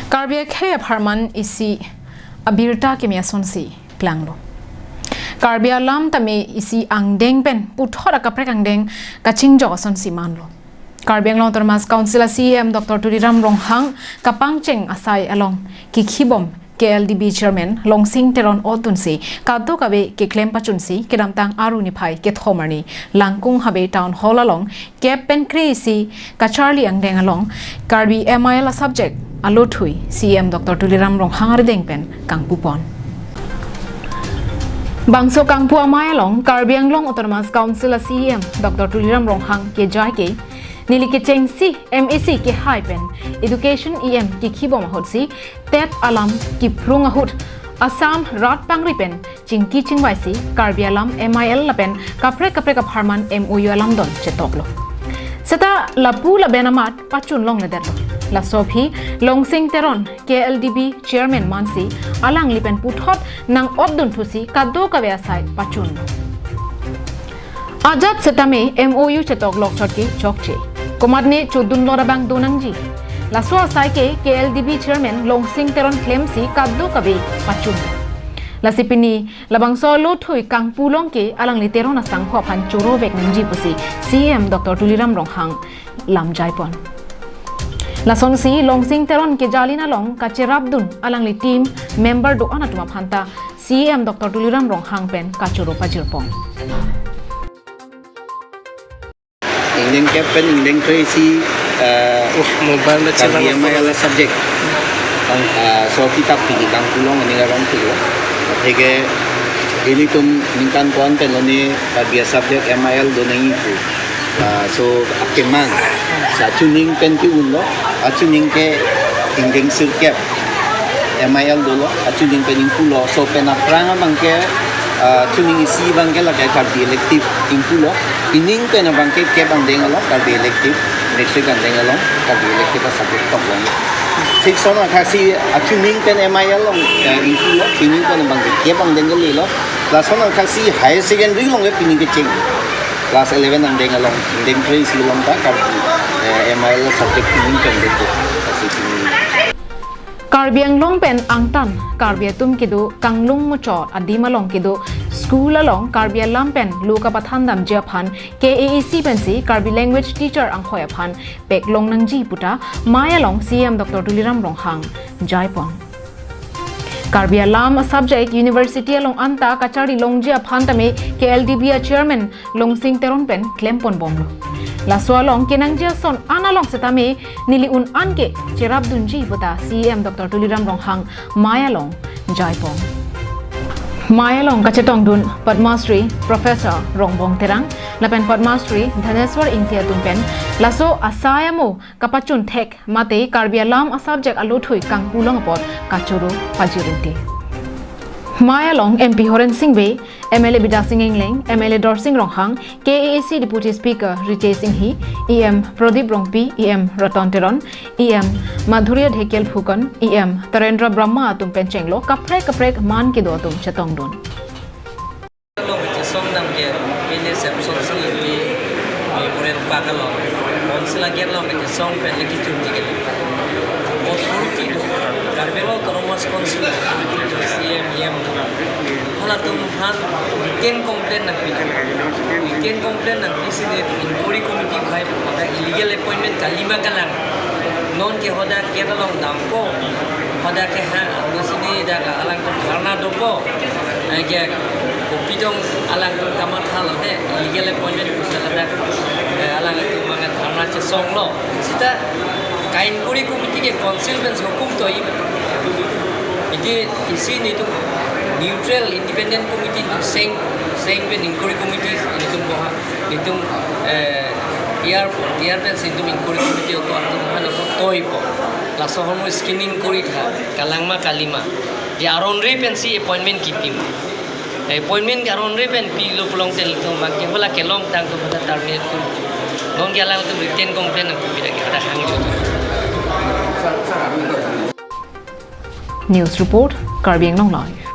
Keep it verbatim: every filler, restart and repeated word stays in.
Karbi akhei apharman isi abirta keme asonsi klanglo. Karbi alam tame isi angdeng pen puthot akaprek angdeng kachingjok asonsi manlo. Karbi Anglong Autonomous Council a CEM Doctor Tuliram Ronghang kapangcheng asai along kikhibom KLDB Chairman Longsing Teron otdunsi kadokave keklem pachunsi kedamtang Aru niphai kethom arni Langkung Habe Town Hall along kep pen kre-isi kacharli angdeng along Karbi MIL a subject alothui CEM Doctor Tuliram Ronghang arideng pen kangpupon. Bangso kangpu amei along Karbi Anglong Autonomous Council a CEM Doctor Tuliram Ronghang kejai ke neli kechengsi MAC kehai pen Education EM kikhibom ahutsi TET alam kiphrung ahut Assam rat pangri pen chingki chingvaisi Karbi alam MIL lapen kaprek kaprek apharman MOU alamdon chetoklo. Seta lapu laben amat pachun longledetlo. Laso aphi Longsing Teron KLDB Chairman mansi alangli pen puthot nang-otdunthusi kadokave asai pachunlo. Ajat setame MOU chetok lokchot ke chokche. Komatne chodunlot abang donangji. Laso asai ke KLDB Chairman Longsing Teron klemsi kadokave pachun. Lasi pini labangso alothui kangpu along ke alangli Teron asangho aphan chorovek nangji pusi CEM Doctor Tuliram Ronghang lamjaipon. Lasonsi Longsing Teron kejalin along kacherapdun alangli team member do-an atum aphanta CEM Doctor Tuliram Ronghang pen kachoro pajirpon. Ingdeng kep pen ingdeng kre-isi, eh, Uh, mobile na Karbi channel MIL a subject. Ang, ah, so kitap pini kangpu along ini orang tu ya. Atheke ilitum ningkan ko-an pen lone Karbi a subject MIL do nangji pu. Ah, so akemang. Sa chuning pen ke-unlo, achuning ke ingdeng sirkep MIL dolo, achuning pen ingpulo, so pen aphrang abang ke, ah, chuning isi abang ke lake Karbi elective ingpulo, ining pen abang ke kep angdeng along Karbi elective, matric angdeng along Karbi elective a subject tok long. Six on athaksi achuning pen MIL along, eh, ingpulo, ining pen abang ke kep angdeng ke lelo, lason athaksi higher secondary along ke pini kecheng. Class eleven angdeng along, ingdeng kre-isi along ta Karbi, eh, MIL subject pini pen dengko. Lasi pini. Karbi Anglong pen angtan Karbi atum kedo kanglung muchot adim along kedo school along Karbi alam pen lo kapathan damji aphan KAAC pensi Karbi language teacher anghoi aphan peklong nangji puta mei along CEM Doctor Tuliram Ronghang jaipon. Karbi alam a subject university along anta kacharli longji aphan tame KLDB a chairman Longsing Teron pen klempon bomlo. Laso along kenangji ason an along setame neli un an ke cherapdunji puta CEM Doctor Tuliram Ronghang mei along jaipon. Mei along kachetongdun Padma Shri Professor Rongbong Terang lapen Padma Shri Dhaneswar Ingti atum pen laso asai amo kapachun thek mate Karbi alam a subject alothui kangpu along apot kachoro pajirinte. Mei along MP Horen Sing Bey, MLA Bidya Sing Engleng, MLA Dorsing Ronghang, KAAC Deputy Speaker Ritesh Enghi, EM Pradip Rongpi, EM Ratan Teron, EM Madhurya Dhekial Phukan, EM Tarendra Brahma atum pen chenglo kaprek kaprek man kedo atum chetongdun. Along kechesong dam ke, pini Samson Sing Ingti Memorial Park along, Council a gate along kechesong pen le kechun ji ke. Authority do, Karbi Anglong Autonomous Council authority do, CEM, EM do. Halatum aphan written complaint nangpi. Written complaint nangpi si ne inquiry committee bhai, dak illegal appointment kalima kalang. Non ke hodak gate along dampo, hodak ke ha, anu sini dak alangtum dharna dopo. Anke kopi tong alangtum kamatha lote, illegal appointment kusala dak, eh, alangtum manga dharna chesonglo. Seta ka-inquiry committee ke Council pen hukum toi. Iti isi netum neutral independent committee, seng, seng pen inquiry committee netum boha, netum, eh, tiar po, tiar pen si netum inquiry committee ko atum hana ko toipo. Laso ahormu screening kori tha, kalang ma kalima. Di aron re pensi appointment kipi ma. Appointment ke aron re pen pilo pulote latum abang ke hala kelongtang atum hala terminate kori. Non ke alangtum written complaint nangpi dak ke hala hanglo. News report, Karbi Anglong Live.